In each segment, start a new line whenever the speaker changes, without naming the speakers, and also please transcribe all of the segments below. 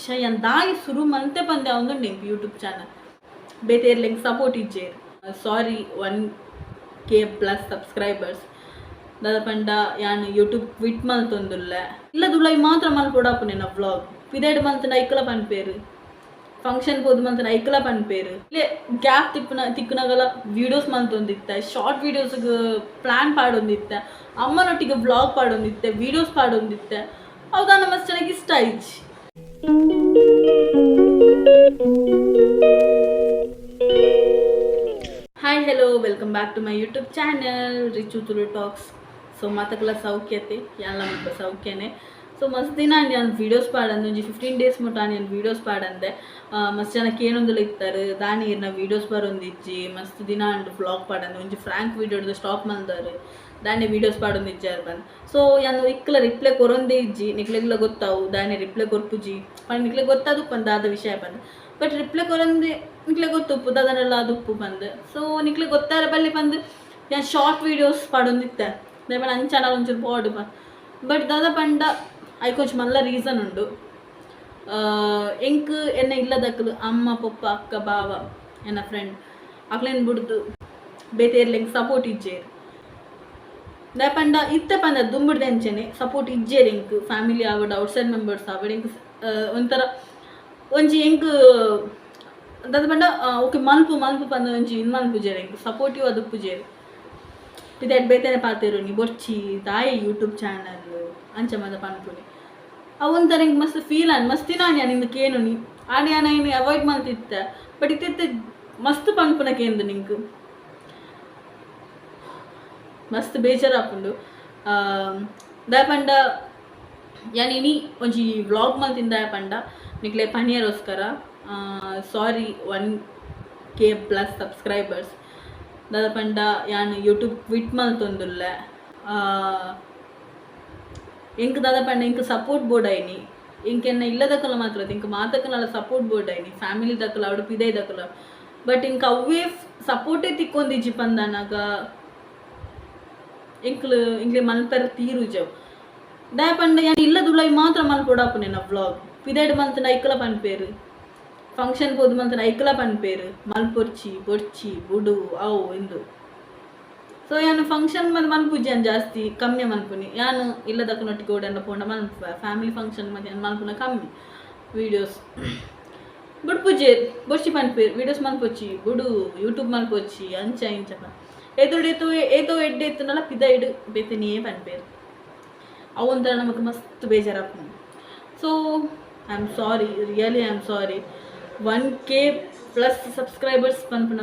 ಶಯನ್ ದಾಯಿ ಸುರು ಮಂತೆ ಪಂದೆ ಅವೊಂದುಂಡು ಎಂಕ್ YouTube channel. ಬೇತೆ ಎಂಕ್ ಸಪೋರ್ಟ್ ಇಜ್ಜೆರ್. ಸಾರಿ 1K plus subscribers. ದಾದ ಪಂಡ ಯಾನ್ ಯೂಟ್ಯೂಬ್ ಕ್ವಿಟ್ ಮಲ್ತೊಂದುಲ್ಲೆ. ಇಲ್ಲದುಲೈ ಮಾತ್ರ ಮಲ್ಪೊಡಾಪುನೆ ವ್ಲಾಗ್. ಪಿದಯ್ಡ್ ಮಲ್ತ್ಂಡ ಐಕ್ಲ ಪನ್ಪೆರ್, ಫಂಕ್ಷನ್ ಪೋದು ಮಲ್ತ್ಂಡ ಐಕ್ಲ ಪನ್ಪೆರ್. ಇಲ್ಲೇ ಗ್ಯಾಪ್ ತಿಪ್ಪುನ ತಿಕ್ಕುನಗಲ ವೀಡಿಯೋಸ್ ಮಲ್ತೊಂದಿತ್ತೆ, ಶಾರ್ಟ್ ವೀಡಿಯೋಸ್ಗ್ ಪ್ಲ್ಯಾನ್ ಪಾಡೊಂದಿತ್ತೆ, ಅಮ್ಮನೊಟ್ಟಿಗೆ ವ್ಲಾಗ್ ಪಾಡೊಂದಿತ್ತೆ, ವೀಡಿಯೋಸ್ ಪಾಡೊಂದಿತ್ತೆ. ಅವು ದಾನ ಮಸ್ತ್ ಜನಕ್ಕೆ ಇಷ್ಟ ಆಯಿಜಿ. Hi, hello, welcome back to my YouTube channel, Richu Tulu talks. So ಮಾತಕ್ಲ ಸೌಖ್ಯತೆ? ಯಾನ್ಲ ಮುಲ್ಪ ಸೌಖ್ಯನೆ. ಸೊ ಮಸ್ತ್ ದಿನ ಆಂಡ್ ಯಾನ್ ವೀಡಿಯೋಸ್ ಪಾಡಂದೆ. ಒಂಜಿ 15 ಡೇಸ್ ಮುಟ್ಟ ಯಾನ್ ವೀಡಿಯೋಸ್ ಪಾಡಂದೆ. ಮಸ್ತ್ ಜನ ಕೇನೊಂದುಲ ಇತ್ತಾರೆ, ದಾನಿ ಇರ್ನ ವೀಡಿಯೋಸ್ ಬರೊಂದಿಜ್ಜಿ, ಮಸ್ತ್ ದಿನ ಆಂಡ್ ವ್ಲಾಗ್ ಪಾಡಂದೆ, ಒಂಜಿ ಫ್ರಾಂಕ್ ವೀಡಿಯೋದ ಸ್ಟಾಪ್ ಮಲ್ದಾರ್, ದಾನಿ ವೀಡಿಯೋಸ್ ಪಾಡೊಂದಿಜ್ಜಾರ್ ಪಂದ್. ಸೊ ಯಾನ್ ಇಕ್ಲ ರಿಪ್ಲೈ ಕೊರೊಂದೇ ಇಜ್ಜಿ. ನಿಕ್ಲೆಗ್ಲ ಗೊತ್ತಾವು ದಾನಿ ರಿಪ್ಲೈ ಕೊರ್ಪುಜಿ ಪಂದ್. ನಿಕ್ಲೆ ಗೊತ್ತಾದುಪ್ಪಂದ್ ದಾದ ವಿಷಯ ಪಂದ್. ಬಟ್ ರಿಪ್ಲೈ ಕೊರಂದೆ ನಿಕ್ಲೆ ಗೊತ್ತುಪ್ಪು ದಾದನೆಲ್ಲ ಅದುಪ್ಪು ಪಂದ್. ಸೊ ನಿಕ್ಲೆ ಗೊತ್ತಾರ ಬಲ್ಲಿ ಪಂದ್ ಯಾನ್ ಶಾರ್ಟ್ ವೀಡಿಯೋಸ್ ಪಾಡೊಂದಿತ್ತೆ. ದಾಯೆ ಪಂಡ ಅಂಚಾಂಡಲ ಒಂಚೂರು ಪೋಡು. ಬಟ್ ದಾದ ಪಂಡ ಐಕೊಂಚಿ ಮಲ್ಲ ರೀಸನ್ ಉಂಡು. ಎಂಕ್ ಎನ್ನ ಇಲ್ಲದಕ್ಲು, ಅಮ್ಮ, ಪೊಪ್ಪ, ಅಕ್ಕ, ಬಾವ, ಎನ್ನ ಫ್ರೆಂಡ್ ಅಕ್ಲೆನ್ ಬುಡ್ದು ಬೇತೆ ಎಂಕ್ ಸಪೋರ್ಟ್ ಇಜ್ಜೆರ್. ದಾಯೆ ಪಂಡ ಇತ್ತೆ ಪಂಡ ದುಂಬುಡ್ದು ಅಂಚೆನೆ ಸಪೋರ್ಟ್ ಇಜ್ಜೆರ್ ಎಂಕ್. ಫ್ಯಾಮಿಲಿ ಆವಡ್, ಔಟ್ಸೈಡ್ ಮೆಂಬರ್ಸ್ ಆವಡ್, ಎಂಕ್ ಒಂಥರ ಒಂಜಿ ಎಂಕ್ ದಾದ ಪಂಡ ಓಕೆ ಮನ್ಪು ಮನ್ಪು ಪಂದ್ ಒಂಜಿ ಇದು ಮನ್ಪುಜೆರ್. ಎಂಕ್ ಸಪೋರ್ಟಿವ್ ಆದುಪ್ಪುಜೆರ್. ಪಿದಯ್ಡ್ ಬೇತೆನೆ ಪಾತೆರುನಿ, ಬೊರ್ಚಿ, ದಾಯೆ ಯೂಟ್ಯೂಬ್ ಚಾನಲ್, ಅಂಚ ಮಾತ ಪನ್ಪುನಿ. ಅವು ಒಂಥರ ಎಂಕ್ ಮಸ್ತ್ ಫೀಲ್ ಆಂಡ್. ಮಸ್ತ್ ದಿನ ಆಂಡ್ ಯಾನ್ ಇಂದು ಕೇನುನಿ. ಆಂಡ ಯಾನ್ ಐನ್ ಅವಾಯ್ಡ್ ಮಲ್ತಿತ್ತೆ. ಬಟ್ ಇತ್ತೆ ಇತ್ತೆ ಮಸ್ತ್ ಪನ್ಪುನ ಕೇಂದು ನಿಂಕ್ ಮಸ್ತ್ ಬೇಜಾರಾಪುಂಡು. ದಾಯೆ ಪಂಡ ಯಾನ್ ಇನಿ ಒಂಜಿ ವ್ಲಾಗ್ ಮಲ್ತಿನ ದಾಯೆ ಪಂಡ ನಿಕ್ಲೆ ಪನಿಯರೋಸ್ಕರ, ಸಾರಿ 1K plus subscribers. ದಾದ ಪಂಡ ಯಾನ್ ಯೂಟ್ಯೂಬ್ ಕ್ವಿಟ್ ಮಲ್ತೊಂದುಲ್ಲೆ. ಎಂಕ್ ದಾದ ಪಂಡ ಎಂಕ್ ಸಪೋರ್ಟ್ ಬೋಡಾಯಿನಿ. ಎಂಕ್ ಎನ್ನ ಇಲ್ಲದಕುಲು ಮಾತ್ರ ಅತ್ತ್, ಎಂಕ್ ಮಾತಕ್ಕುನಲ ಸಪೋರ್ಟ್ ಬೋಡಾಯಿನಿ, ಫ್ಯಾಮಿಲಿ ದಕುಲು ಆವಡ್, ಪಿದಯ್ ದಕುಲು. ಬಟ್ ಎಂಕ್ ಅವ್ವೇ ಸಪೋರ್ಟೇ ತಿಕ್ಕೊಂದಿಜ್ಜಿ ಪಂದನಾಗ ಎಂಕ್ಲು ಎಂಕ್ಲೆ ಮನ್ಪೆರೆ ತೀರುಜವು. ದಾಯೆ ಪಂಡ ಯಾನ್ ಇಲ್ಲದುಲೈ ಮಾತ್ರ ಮಲ್ಪೊಡಾಪುನೆ ವ್ಲಾಗ್. ಪಿದಯ್ಡ್ ಮಲ್ತ್ಂಡ ಐಕ್ಲ ಪನ್ಪೆರ್, ಫಂಕ್ಷನ್ ಪೋದು ಮಲ್ತ್ಂಡ ಐಕ್ಲ ಪನ್ಪೆರ್, ಮಲ್ಪೊರ್ಚಿ, ಬೊರ್ಚಿ, ಬುಡು ಅವು ಇಂದು. ಸೊ ಯಾನ್ ಫಂಕ್ಷನ್ ಮಾತ ಮನ್ಪುಜಿ. ಯಾನ್ ಜಾಸ್ತಿ ಕಮ್ಮಿ ಮನ್ಪುನಿ. ಯಾನ್ ಇಲ್ಲದಕ್ಕನೊಟ್ಟಿಗೆ ಓಡಂಡ ಪೋಂಡ ಮನ್ಪುವೆ. ಫ್ಯಾಮಿಲಿ ಫಂಕ್ಷನ್ ಮತ್ತೆ ಯಾನ್ ಮನ್ಪುನ ಕಮ್ಮಿ ವೀಡಿಯೋಸ್. ಬುಡ್ಪುಜೆರ್, ಬೊರ್ಚಿ ಪನ್ಪೆರ್, ವೀಡಿಯೋಸ್ ಮನ್ಪೊಚ್ಚಿ, ಬುಡು, ಯೂಟ್ಯೂಬ್ ಮನ್ಪೊಚ್ಚಿ, ಅಂಚ ಇಂಚ. ಎದುರುಡು ಏತೋ ಏತೋ ಎಡ್ಡೆ ಇತ್ತುಂಡಲ ಪಿದಯ್ಡ್ ಬೇತೆನೇ ಪನ್ಪೆರ್. ಅವು ಒಂಥರ ನಮಕ್ ಮಸ್ತ್ ಬೇಜಾರಾಪುಂಡು. So I am sorry, really I am sorry. 1K plus subscribers ಪನ್ಪುನ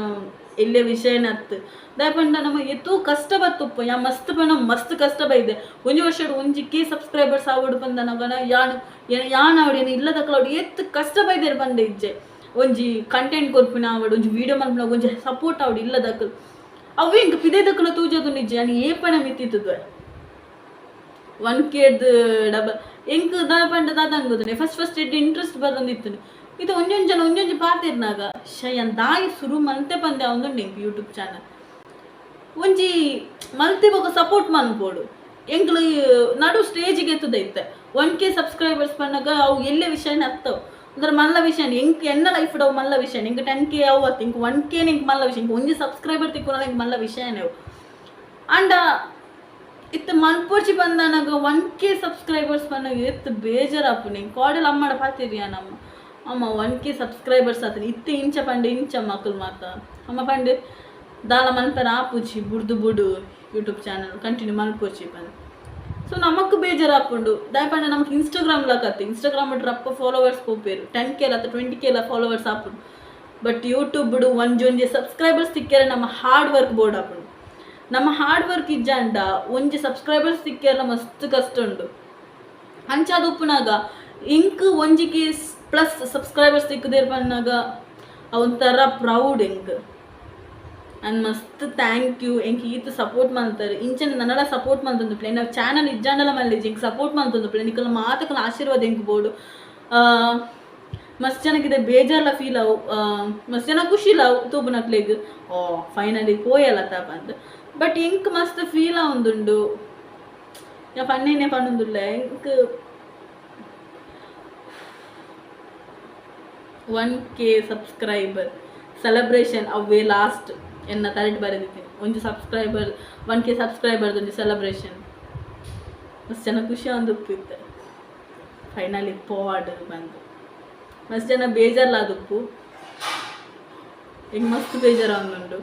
ಎಲ್ಯ ವಿಷಯನ ಅತ್ತ್. ದಾಯೆ ಪಂಡ ನಮ ಏತೋ ಕಷ್ಟ ಬತ್ತುಪ್ಪು. ಯಾನ್ ಮಸ್ತ್ ಪಂಡ ಮಸ್ತ್ ಕಷ್ಟ ಬೈದೆ. ಒಂಜಿ ವರ್ಷಡ್ 1K subscribers ಆವೊಡು ಪಂದನಗನ ಯಾನ್ ಯಾನ್ ಆವಡ್, ಎನ್ನ ಇಲ್ಲದಕುಲು ಆವಡ್, ಏತ್ ಕಷ್ಟ ಬೈದೆರ್ ಪಂಡ ಇಜ್ಜೆ. ಒಂಜಿ ಕಂಟೆಂಟ್ ಕೊರ್ಪಿನ ಆವಡ್, ಒಂಜಿ ವೀಡಿಯೋ ಮನ್ಪುನ ಒಂಜಿ ಸಪೋರ್ಟ್ ಆವಡ್ ಇಲ್ಲದಕುಲು, ಅವು ಎಂಕ್ ಪಿದಯ್ದಕುಲು ತೂಜೊಂದು ಇಜ್ಜೆ. ಯಾನ್ ಏಪನ ಮಿತ್ತಿತ್ತುದುವೆ 1Kಡ್ದು ಡಬಲ್. ಎಂಕ್ ದಾದ ಪಂಡ ದಾದ ಗೊತ್ತುಂಡೆ, ಫಸ್ಟ್ ಫಸ್ಟ್ ಎಡ್ಡೆ ಇಂಟ್ರೆಸ್ಟ್ ಬರೊಂದಿತ್ತುಂಡು. ಇತ್ತೆ ಒಂಜೊಂಜಿ ಜನ ಒಂಜೊಂಜಿ ಪಾತೆರ್ನಾಗ ಶಯನ್ ದಾಯಿ ಸುರು ಮಂತೆ ಪಂದೆ ಅವೊಂದುಂಡು ಎಂಕ್ ಯೂಟ್ಯೂಬ್ ಚಾನಲ್. ಒಂಜಿ ಮಲ್ತಿ ಬೊಕ ಸಪೋರ್ಟ್ ಮನ್ಪೊಡು. ಎಂಕ್ಲು ನಡು ಸ್ಟೇಜಿಗೆ ಎತ್ತುದ ಇತ್ತೆ. 1K subscribers ಪನ್ನಗ ಅವು ಎಲ್ಯ ವಿಷಯನೇ ಅತ್ತವು, ಒಂಥರ ಮಲ್ಲ ವಿಷಯ. ಎಂಕ್ ಎನ್ನ ಲೈಫ್ ಅವು ಮಲ್ಲ ವಿಷಯ. ಎಂಕ್ 10K ಅವು ಅತ್ತು, ಎಂಕ್ 1K ಎಂಕ್ ಮಲ್ಲ ವಿಷಯ. ಎಂಕ್ ಒಂಜಿ ಸಬ್ಸ್ಕ್ರೈಬರ್ ತಿಕ್ಕುನಲ ಎಂಕ್ ಮಲ್ಲ ವಿಷಯನೇ ಅವು. ಆಂಡ ಇತ್ತೆ ಮನ್ಪೊರ್ಚಿ ಪಂದನಗ 1K subscribers ಪನ್ನಗ ಏತ್ ಬೇಜಾರಾಪುಂಡು ಎಂಕ್. ಕೋಡೆಲ ಅಮ್ಮಡ ಪಾತೆರಿಯ ನಮ್ಮ ಅಮ್ಮ, 1K subscribers ಆತನ ಇತ್ತೆ, ಇಂಚ ಪಂಡ ಇಂಚ ಮಕ್ಕಳು ಮಾತ. ಅಮ್ಮ ಪಂಡೆ, ದಾಲ ಮನ್ಪೆರ ಆಪುಜಿ, ಬುಡ್ದು ಬುಡು, ಯೂಟ್ಯೂಬ್ ಚಾನಲ್ ಕಂಟಿನ್ಯೂ ಮನ್ಪೊರ್ಚಿ ಪಂದ್. ಸೊ ನಮಕ್ ಬೇಜಾರಾಪುಂಡು. ದಾಯೆ ಪಂಡ ನಮಕ್ ಇನ್ಸ್ಟಾಗ್ರಾಮ್ ಲಾಕತ್ತೆ, ಇನ್ಸ್ಟಾಗ್ರಾಮ್ ರಪ್ಪ ಫಾಲೋವರ್ಸ್ ಪೋಪೆರ್, 10K ಅತ್ತ 20K ಲ ಫಾಲೋವರ್ಸ್ ಆಪುಂಡು. ಬಟ್ ಯೂಟ್ಯೂಬ್ ಒಂಜೊಂಜಿ ಸಬ್ಸ್ಕ್ರೈಬರ್ಸ್ ತಿಕ್ಕೆರೆ ನಮ್ಮ ಹಾರ್ಡ್ ವರ್ಕ್ ಬೋಡಾಪುಂಡು. ನಮ್ಮ ಹಾರ್ಡ್ ವರ್ಕ್ ಇಜ್ಜಾಂಡ ಒಂಜಿ ಸಬ್ಸ್ಕ್ರೈಬರ್ಸ್ ತಿಕ್ಕೆರೆಲ ಮಸ್ತ್ ಕಷ್ಟ ಉಂಡು. ಅಂಚಾದ್ ಉಪ್ಪುನಾಗ ಇಂಕ್ 1K plus subscribers ತಿಕ್ಕುದೇರ್ ಪನ್ನಾಗ ಒಂಥರ ಪ್ರೌಡ್ ಎಂಕ್. ಆ್ಯಂಡ್ ಮಸ್ತ್ thank you. ಎಂಕ್ ಈತ್ ಸಪೋರ್ಟ್ ಮಲ್ತಾರೆ. ಇಂಚನೆ ನನಲ ಸಪೋರ್ಟ್ ಮಲ್ತೊಂದು ಎನ್ನ ಚಾನಲ್ ಇಜ್ಜಾಂಡಲ ಮಲ್ಲೆಜಿ, ಎಂಕ್ ಸಪೋರ್ಟ್ ಮಲ್ತೊಂದು. ನಿಕಲ್ನ ಮಾತಕಲ ಆಶೀರ್ವಾದ ಎಂಕ್ ಬೋಡು. ಮಸ್ತ್ ಜನಕ್ಕೆ ಬೇಜಾರ್ಲ ಫೀಲ್ ಅವು, ಮಸ್ತ್ ಜನ ಖುಷಿಲ ಅವು ತೂಪುನಕ್ಲೆಗ್, ಓ ಫೈನಲಿ ಪೋಯಲ್ಲ ಪಂದ್. ಬಟ್ ಎಂಕ್ ಮಸ್ತ್ ಫೀಲ್ ಆವೊಂದುಂಡು. ಯಾ ಪನ್ನೇನೆ ಪನ್ನೊಂದುಲ್ಲೆ ಎಂಕ್. 1K subscriber celebration ಅವೇ ಲಾಸ್ಟ್ ಎನ್ನ ತರೆಟ್ ಬರೆದಿದ್ದೀನಿ. ಒಂಜಿ ಸಬ್ಸ್ಕ್ರೈಬರ್, 1K subscriber ಒಂಜಿ ಸೆಲೆಬ್ರೇಷನ್. ಮಸ್ತ್ ಜನ ಖುಷಿ ಒಂದು ಇತ್ತೆ ಫೈನಲಿ ಪೋವಾಡ್ ಬಂದು. ಮಸ್ತ್ ಜನ ಬೇಜಾರ್ಲಾದುಪ್ಪು, ಎಂಕ್ ಮಸ್ತ್ ಬೇಜಾರಾವೊಂದುಂಡು.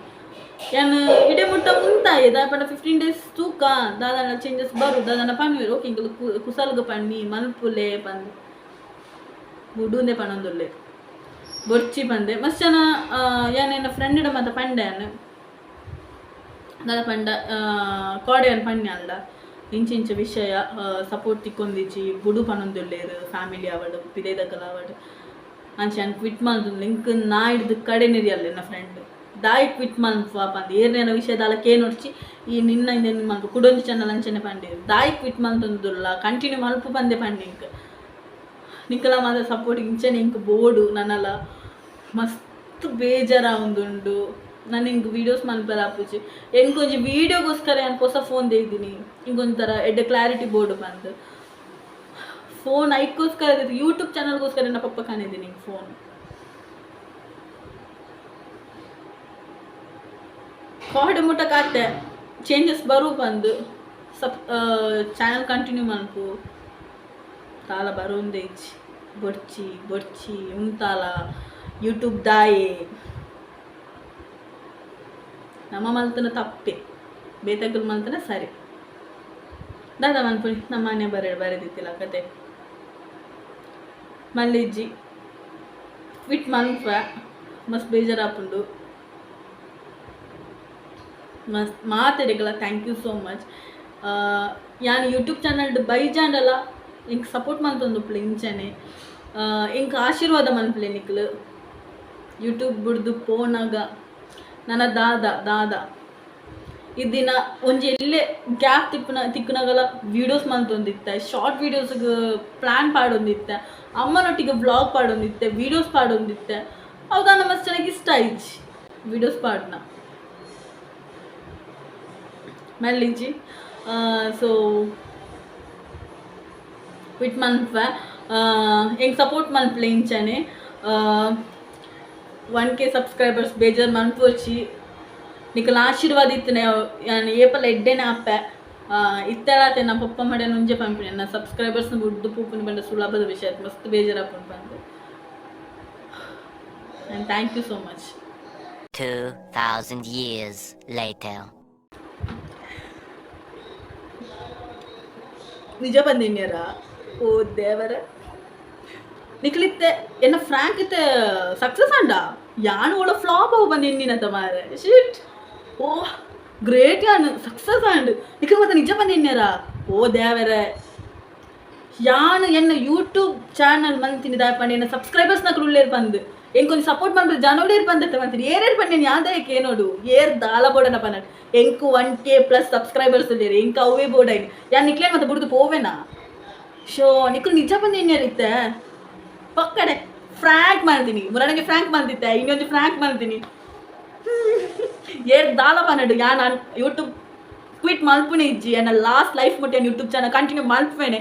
ಯಾನ್ ಇಡೆ ಮುಟ್ಟ ಉಂತಾಯೆ ದಾಯೆ ಪಂಡ 15 ಡೇಸ್ ತೂಕ ದಾದಾನ ಚೇಂಜಸ್ ಬರು ದಾದಾನ ಪನ್ವೆರ್. ಓಕೆ, ಎಂಕುಲು ಕುಸಲ್ಗ್ ಪನ್ನಿ ಮನ್ಪುಲೆ ಪಂದ್ ಬುಡುಂದೆ ಪನೊಂದುಲ್ಲೆ, ಬೊರ್ಚಿ ಪಂದೆ. ಮಸ್ತ್ ಜನ ಯಾನ್ ಎನ್ನ ಫ್ರೆಂಡ್ ಮಾತ ಪಂಡೆ. ಯಾನ್ ದಾದ ಪಂಡ, ಕೋಡೆ ಯಾನ್ ಪನ್ನೆ ಅಲ್ಡ ಇಂಚ ಇಂಚ ವಿಷಯ, ಸಪೋರ್ಟ್ ತಿಕ್ಕೊಂದಿಜ್ಜಿ, ಬುಡು ಪನೊಂದುಲ್ಲೆರ್, ಫ್ಯಾಮಿಲಿ ಆವಡ್ ಪಿದೈದಕಲ್ ಆವಡ್. ಅಂಚ ಯಾನ್ ಕ್ವಿಟ್ ಮಲ್ತೊಂದು ಎಂಕ್ ನಾಯಿಡ್ದ್ ಕಡೆ ನಿರಿಯಲ್ ಎನ್ನ ಫ್ರೆಂಡ್, ದಾಯಿ ಕ್ವಿಟ್ ಮನ್ಪುವ ಪಂದ್, ಏರ್ನೇನ ವಿಷಯ ದಾಲ ಕೇನೊಡ್ಚಿ, ಈ ನಿನ್ನ ಇಂದೆನ್ ಮನ್ಪು, ಕುಡೊಂಜಿ ಚಾನಲ್ ಅಂಚನೆ ಪಂಡೆರ್. ದಾಯಿ ಕ್ವಿಟ್ ಮಲ್ತೊಂದುಲ್ಲ, ಕಂಟಿನ್ಯೂ ಮಲ್ಪು ಪಂದೆ ಪಂಡೆ. ಎಂಕ್ ನಿಕಲ ಮಾತ ಸಪೋರ್ಟ್ ಇಂಚನೆ ಎಂಕ್ ಬೋಡು. ನನಲ ಮಸ್ತ್ ಬೇಜಾರಾವೊಂದುಂಡು. ನನ ಎಂಕ್ ವೀಡಿಯೋಸ್ ಮನ್ಪೆರೆ ಆಪುಜಿ. ಎಂಕೊಂಜಿ ವೀಡಿಯೋಗೋಸ್ಕರ ಯಾನ್ ಪೊಸ ಫೋನ್ ದೆಯ್ದಿನಿ, ಇಂಕೊಂಥರ ಎಡ್ಡೆ ಕ್ಲಾರಿಟಿ ಬೋಡು ಪಂದ್. ಫೋನ್ ಐಕ್ಕೋಸ್ಕರ, ಯೂಟ್ಯೂಬ್ ಚಾನಲ್ಗೋಸ್ಕರ ಎನ್ನ ಪಪ್ಪ ಕಾಣಿದ್ದೀನಿ ಫೋನ್. ಕೋಡೆ ಮುಟ್ಟ ಕಾತೆ ಚೇಂಜಸ್ ಬರು ಬಂದು ಸಪ್ ಚಾನಲ್ ಕಂಟಿನ್ಯೂ ಮನ್ಪು. ತಾಲ ಬರೋಂದೇ ಇಜ್ಜಿ. ಬೊಡ್ಚಿ ಬೊಡ್ಚಿ ಉಂತಾಲ ಯೂಟ್ಯೂಬ್ ದಾಯೆ? ನಮ್ಮ ಮಲ್ತನ ತಪ್ಪೆ, ಬೇತಕುಲು ಮಲ್ತನ ಸರಿ. ದಾದ ಮನ್ಪುನಿ? ನಮ್ಮ ಮನೆ ಬರ ಬರೆದಿತ್ತಿಲ್ಲ ಕತೆ ಮಲ್ಲಿಜ್ಜಿ, ಕ್ವಿಟ್ ಮನ್ಪ ಮಸ್ತ್ ಬೇಜಾರಾಪುಂಡು. ಮಸ್ತ್ ಮಾತೆರೆಗ್ಲ thank you so much. ಯಾನ್ ಯೂಟ್ಯೂಬ್ ಚಾನಲ್ಡ್ ಬೈಜಾಂಡಲ ಎಂಕ್ ಸಪೋರ್ಟ್ ಮಲ್ತೊಂದುಪ್ಪುಲೆ. ಇಂಚನೆ ಎಂಕ್ ಆಶೀರ್ವಾದ ಮನ್ಪುಲೆ. ನಿಕ್ಲು ಯೂಟ್ಯೂಬ್ ಬುಡ್ದು ಪೋನಾಗ ನನ ದಾದ ದಾದ ಈ ದಿನ ಒಂಜಿ ಎಲ್ಲೆ ಗ್ಯಾಪ್ ತಿಪ್ಪುನ ತಿಕ್ಕುನಗಲ ವೀಡಿಯೋಸ್ ಮಲ್ತೊಂದಿತ್ತೆ, ಶಾರ್ಟ್ ವೀಡಿಯೋಸ್ಗ್ ಪ್ಲ್ಯಾನ್ ಪಾಡೊಂದಿತ್ತೆ, ಅಮ್ಮನೊಟ್ಟಿಗೆ ವ್ಲಾಗ್ ಪಾಡೊಂದಿತ್ತೆ, ವೀಡಿಯೋಸ್ ಪಾಡೊಂದಿತ್ತೆ. ಅವು ದಾನ ಮಸ್ತ್ ಚೆನ್ನಾಗಿ ಇಷ್ಟ ಆಯ್ಜಿ ವೀಡಿಯೋಸ್ ಪಾಡ್ನ ಮಲ್ಲಿಜಿ. ಸೊ ಕ್ವಿಟ್ ಮನ್ಪೆ, ಎಂಕ್ ಸಪೋರ್ಟ್ ಮನ್ಪುಲೆ ಇಂಚನೆ. 1K subscribers ಬೇಜಾರ್ ಮನ್ಪೊರ್ಚಿ. ನಿಕಲ್ನ ಆಶೀರ್ವಾದ ಇತ್ತನೆ ಯಾನ್ ಏಪಲ ಎಡ್ಡೆನೆ ಆಪೆ. ಇತ್ತೆಲಾತೆ ನಮ್ಮ ಪಪ್ಪ ಮಡೆನ್ ಒಂಜೆ ಪನ್ಪಿನಿ, ಎನ್ನ ಸಬ್ಸ್ಕ್ರೈಬರ್ಸ್ ಬುಡ್ದು ಪೋಪುನಿ ಪಂಡ ಸುಲಭದ ವಿಷಯ ಅತ್ತ್, ಮಸ್ತ್ ಬೇಜಾರಾಪುಂಡು ಪಂದ್. And thank you so much.
2,000 years later.
ನಿಜ ಬಂದಿನ್ಯರ? ಓ ದೇವರ, ನಿಕ್ಲಿತ್ತೆ ಎನ್ನ ಫ್ರ್ಯಾಂಕ್ ಇತ್ತೆ ಸಕ್ಸಸ್ ಅಂಡ, ಯಾನ್ ಓಳ ಫ್ಲಾಪ್ ಅವು ಬಂದಿನ್ನಿನತ ಮಾರೆ. ಶಿಟ್, ಓ ಗ್ರೇಟ್, ಯಾನ್ ಸಕ್ಸಸ್ ಆಂಡ್. ನಿಕ್ಲ್ ಮಾತ ನಿಜ ಬಂದಿನ್ಯರ? ಓ ದೇವರೇ, ಯಾನ್ ಎನ್ನ ಯೂಟ್ಯೂಬ್ ಚಾನಲ್ ಮಂತಿನಿ ದಾಯ ಪಂಡ ಎನ್ನ ಸಬ್ಸ್ಕ್ರೈಬರ್ಸ್ ನಕುಲು ಉಲ್ಲೇರ್ ಪಂದ್, ಎಂಕೊಂಜಿ ಸಪೋರ್ಟ್ ಮನ್ಪುನ ಜನ ಉಲ್ಲೇರ್ ಪಂದ್ ಮಂತಿನಿ. ಏರೇರ್ ಪಂಡೆನ್ ಯಾನ್ ಕೇನೋಡು, ಏರ್ ದಾಲ ಬೋಡನ ಪನಡ್. ಎಂಕ್ 1K plus subscribers ಉಲ್ಲೇರ್, ಎಂಕ್ ಅವ್ವೇ ಬೋಡೈನಿ. ಯಾನ್ ನಿಕ್ಲೇನ್ ಮಾತ ಬುಡ್ದು ಪೋವೆನಾ? ಶೋ, ನಿಕುಲು ನಿಜ ಬಂದಿನ್ಯರ್ ಇತ್ತೆ? ಪಕ್ಕಡೆ ಫ್ರ್ಯಾಂಕ್ ಮಾಡ್ತೀನಿ, ಮುರಣಗೆ ಫ್ರ್ಯಾಂಕ್ ಮಾಡ್ತಿದ್ದೆ, ಇನ್ನೊಂದು ಫ್ರ್ಯಾಂಕ್ ಮಾಡ್ತೀನಿ. ಏರ್ ದಾಲ ಪನಡು, ಯಾನ್ ಯೂಟ್ಯೂಬ್ ಕ್ವಿಟ್ ಮಲ್ಪುನೆ ಇಜ್ಜಿ. ಎನ್ನ ಲಾಸ್ಟ್ ಲೈಫ್ ಮುಟ್ಟ ಯೂಟ್ಯೂಬ್ ಚಾನಲ್ ಕಂಟಿನ್ಯೂ ಮಲ್ಪುವೆನೆ.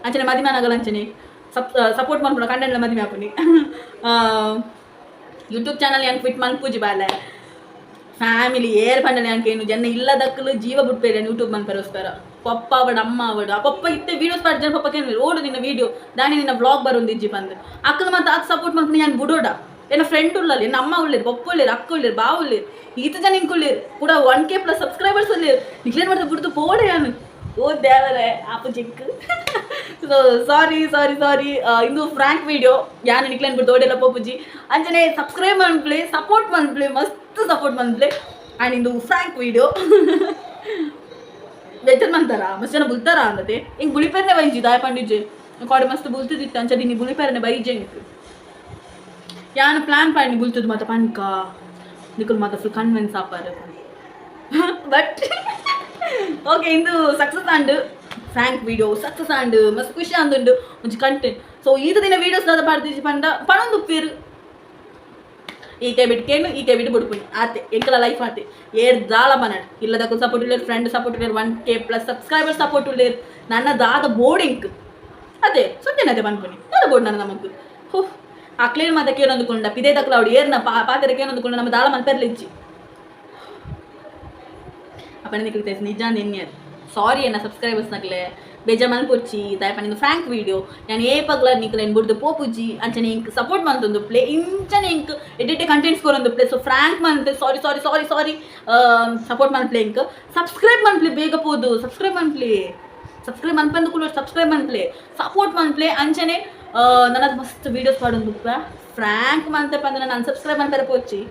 ಅಂಚನೆ ಮದಿಮೆ ಆನಗಲ ಅಂಚನೆ ಸಪೋರ್ಟ್ ಮನ್ಪುನ ಕಂಟೆಂಟ್ಲ ಮದಿಮೆ ಆಪುನಿ. ಯೂಟ್ಯೂಬ್ ಚಾನಲ್ ಯಾನ್ ಕ್ವಿಟ್ ಮನ್ಪುಜಿ ಬಾಲೆ. ಫ್ಯಾಮಿಲಿ ಏರ್ ಪಂಡಲ ಯಾನ್ ಕೇನು ಜನ ಇಲ್ಲದಕ್ಕಲು ಜೀವ ಬುಡ್ಪೇರು ಯಾನ್ ಯೂಟ್ಯೂಬ್ ಮನ್ಪೆರೋಸ್ಕರ. ಪಪ್ಪ ಆವಡ್ ಅಮ್ಮ ಆವಡ್, ಆ ಪಪ್ಪ ಇತ್ತೆ ವೀಡಿಯೋಸ್ ಪಾಡ್ ಜನ ಪಪ್ಪ ಕೇನು, ಓಡು ನಿನ್ನ ವೀಡಿಯೋ ದಾನಿ ನಿನ್ನ ವ್ಲಾಗ್ ಬರೊಂದಿಜ್ಜಿ ಪಂದ್. ಅಕ್ಕನ ಮಾತ ಆಕ್ ಸಪೋರ್ಟ್ ಮನ್ಪುನಿ ಯಾನ್ ಬುಡೋಡ? ಎನ್ನ ಫ್ರೆಂಡ್ ಉಲ್ಲಲ್, ಎನ್ನ ಅಮ್ಮ ಉಲ್ಲೇರ್, ಪಪ್ಪ ಉಲ್ಲೇರ್, ಅಕ್ಕ ಉಲ್ಲೇರ್, ಬಾವ ಉಲ್ಲೇರ್, ಈತ ಜನ ಇಂಕುಲ್ಲೇರ್, ಕೂಡ 1K plus subscribers ಉಲ್ಲೇರ್. ನಿಕ್ಲೇನ್ ಮಾಡ್ದೆ ಬುಡ್ದು ಪೋಡೆ ಯಾನ್? ಓ ದೇವರೇ, ಆಪು ಚಿಕ್. ಸೊ ಸಾರಿ ಸಾರಿ ಸಾರಿ, ಇಂದು ಫ್ರ್ಯಾಂಕ್ ವಿಡಿಯೋ. ಯಾನ್ ನಿಕ್ಲೇನ್ ಬಿಡ್ದು ಓಡೆಲ್ಲ ಪೋಪುಜಿ. ಅಂಚನೆ ಸಬ್ಸ್ಕ್ರೈಬ್ ಮನ್ಪುಲೆ, ಸಪೋರ್ಟ್ ಮನ್ಪುಲೆ, ಮಸ್ತ್ ಸಪೋರ್ಟ್ ಮನ್ಪುಲೆ. ಆ್ಯಂಡ್ ಇಂದು ಫ್ರ್ಯಾಂಕ್ ವಿಡಿಯೋ. ಬೇಜಾರ್ ಮಂತಾರ? ಮಸ್ತ್ ಜನ ಬುಲ್ತಾರ ಅಂದತೆ. ಹಿಂಗೆ ಬುಳಿಪೆರ್ನೆ ಬೈಜಿ ದಾಯ ಪಂಡಿಜೆ, ಕೋಡೆ ಮಸ್ತ್ ಬುಲ್ತದಿತ್ತು. ಅಂಚ ದಿನಿ ಬುಳಿಪೆರ್ನೆ ಬೈಜೆ. ಎಂಕ್ ಯಾನ್ ಪ್ಲಾನ್ ಪಾಡ್ನಿ ಬುಲ್ತುದು ಮಾತ ಪನ್ಕ, ನಿಕುಲು ಮಾತ ಫುಲ್ ಕನ್ವಿನ್ಸ್ ಆಪಾರ. ಬಟ್ ಓಕೆ, ಇಂದು ಸಕ್ಸಸ್ ಆಂಡ್, ಫ್ರ್ಯಾಂಕ್ ವಿಡಿಯೋ ಸಕ್ಸಸ್ ಆಂಡ್, ಮಸ್ತ್ ಖುಷಿ ಆಂದುಂಡು ಒಂಜಿ ಕಂಟೆಂಟ್. ಸೊ ಈತ ದಿನ ವೀಡಿಯೋಸ್ ದಾದ ಪಾಡ್ದಿಜಿ ಪಂಡ ಪಣೊಂದು ಉಪ್ಪೇರು. ಈಕೆ ಬಿಟ್ಕೇನು ಈಕೆ ಬಿಟ್ಟು ಬುಡ್ಪುನಿ ಆತೆ, ಎಂಕಲ ಲೈಫ್ ಆತೆ. ಏರ್ ದಾಲ ಪನಡ್, ಇಲ್ಲದಕ್ಕೂ ಸಪೋರ್ಟ್ ಉಲ್ಲೇರ್, ಫ್ರೆಂಡ್ ಸಪೋರ್ಟ್ ಉಲ್ಲೇರ್, 1K plus subscriber support ಉಲ್ಲೇರ್. ನನ್ನ ದಾದ ಬೋರ್ಡ್ ಎಂಕ್ ಅದೇ ಸತ್ಯನತೆ ಪನ್ಪುನಿ, ದಾದ ಬೋರ್ಡ್ ನನ್ನ ನಮಕ್? ಹೋ, ಅಕ್ಲೇನ್ ಮಾತ ಕೇನೊಂದುಕೊಂಡ ಪಿದೆ ತಕ್ಲಾವಡು ಏರ್ನ ಪಾತೆರ ಕೇನೊಂದುಕೊಂಡ ನಮ್ಮ ದಾಳ ಮಲ್ಪೆರ್ಲಿಜ್ಜಿ. ಅಪ್ಪನ ನಿಕ್ಲು ನಿಜ ನಿನ್ಯರ್. ಸಾರಿ ಎನ್ನ ಸಬ್ಸ್ಕ್ರೈಬರ್ಸ್ ನಕ್ಲೆ, ಬೇಜ ಮನ್ಪೊಚ್ಚಿ ದಾಯ ಪಂಡ ಫ್ರಾಂಕ್ ವೀಡಿಯೋ. ಯಾನ್ ಏಪಗ್ಲ ನಿಕ್ಲೆನ್ ಬುಡ್ದು ಪೋಪುಜಿ. ಅಂಚನೆ ಇಂಕ್ ಸಪೋರ್ಟ್ ಮಂತೊಂದು ಪ್ಲೇ, ಇಂಚನೆ ಇಂಕ್ ಎಡ್ಡೆಡ್ಡೆ ಕಂಟೆಂಟ್ಸ್ ಕೊರೊಂದು ಪ್ಲೇ. ಸೊ ಫ್ರಾಂಕ್ ಮಂತ್, sorry sorry sorry sorry. Support ಮನ್ಪ್ಲೆ, ಇಂಕ್ ಸಬ್ಸ್ಕ್ರೈಬ್ ಮನ್ಪ್ಲೆ. ಬೇಗ ಪೋದು ಸಬ್ಸ್ಕ್ರೈಬ್ ಮನ್ಪ್ಲೆ. ಸಬ್ಸ್ಕ್ರೈಬ್ ಮನ್ಪಂದು ಕುಲ್ಲ, ಸಬ್ಸ್ಕ್ರೈಬ್ ಮನ್ಪ್ಲೆ, ಸಪೋರ್ಟ್ ಮನ್ಪ್ಲೆ. ಅಂಚನೆ ನನದ ಮಸ್ತ್ ವೀಡಿಯೋಸ್ ಪಾಡೊಂದು. ಫ್ರಾಂಕ್ ಮಂತೆ ಪಂಡ ನಾನು ಅನ್ಸಬ್ಸ್ಕ್ರೈಬ್ ಮನ್ಪೆರೆ ಪೋಚಿ.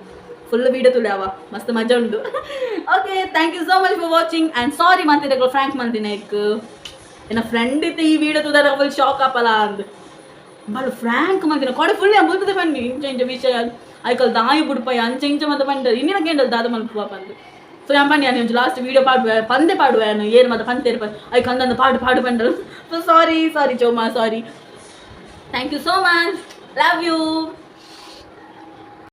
ಫುಲ್ ವೀಡಿಯೋ ತುಳ್ಯಾವ, ಮಸ್ತ್ ಮಜಾ ಉಂಡು. Okay, thank you so much for watching and sorry ಮಂತಿದೆ ಫ್ರಾಂಕ್ ಮಂತಿನ. ಎನ್ನ ಫ್ರೆಂಡ್ ಇತ್ತೆ ಈ ವಿಡಿಯೋ ತೂದಾರ ಫುಲ್ ಶಾಕ್ ಆಪಲ ಅಂದ್. ಬಾಳ ಫ್ರಾಂಕ್ ಮಂತಿನ ಕೊಡೆ ಫುಲ್ ಬುಲ್ತದೆ ಬನ್ನಿ. ಇಂಚ ಇಂಚ ವಿಷಯ ಐಕಲ್ ದಾಯಿ ಬುಡ್ಪೈ, ಅಂಚ ಇಂಚ ಮತ್ತೆ ಪಂಡ ಇನ್ನಿನ ಕೇಂದ್ರ ದಾದ ಮಲ್ಪುವ ಪಂದು. ಸೊ ಯಾನ್ ಪಂಡಿ, ಒಂಜಿ ಲಾಸ್ಟ್ ವೀಡಿಯೋ ಪಾಡುವೆ ಪಂದೆ ಪಾಡುವೆ, ಏನು ಮತ್ತೆ ಪಂತೇರು ಐಕ್ ಅಂದಂದು ಪಾಡು ಪಾಡು ಪಂಡರು. So sorry sorry ಚೋಮಾ, sorry. Thank you so much, love you.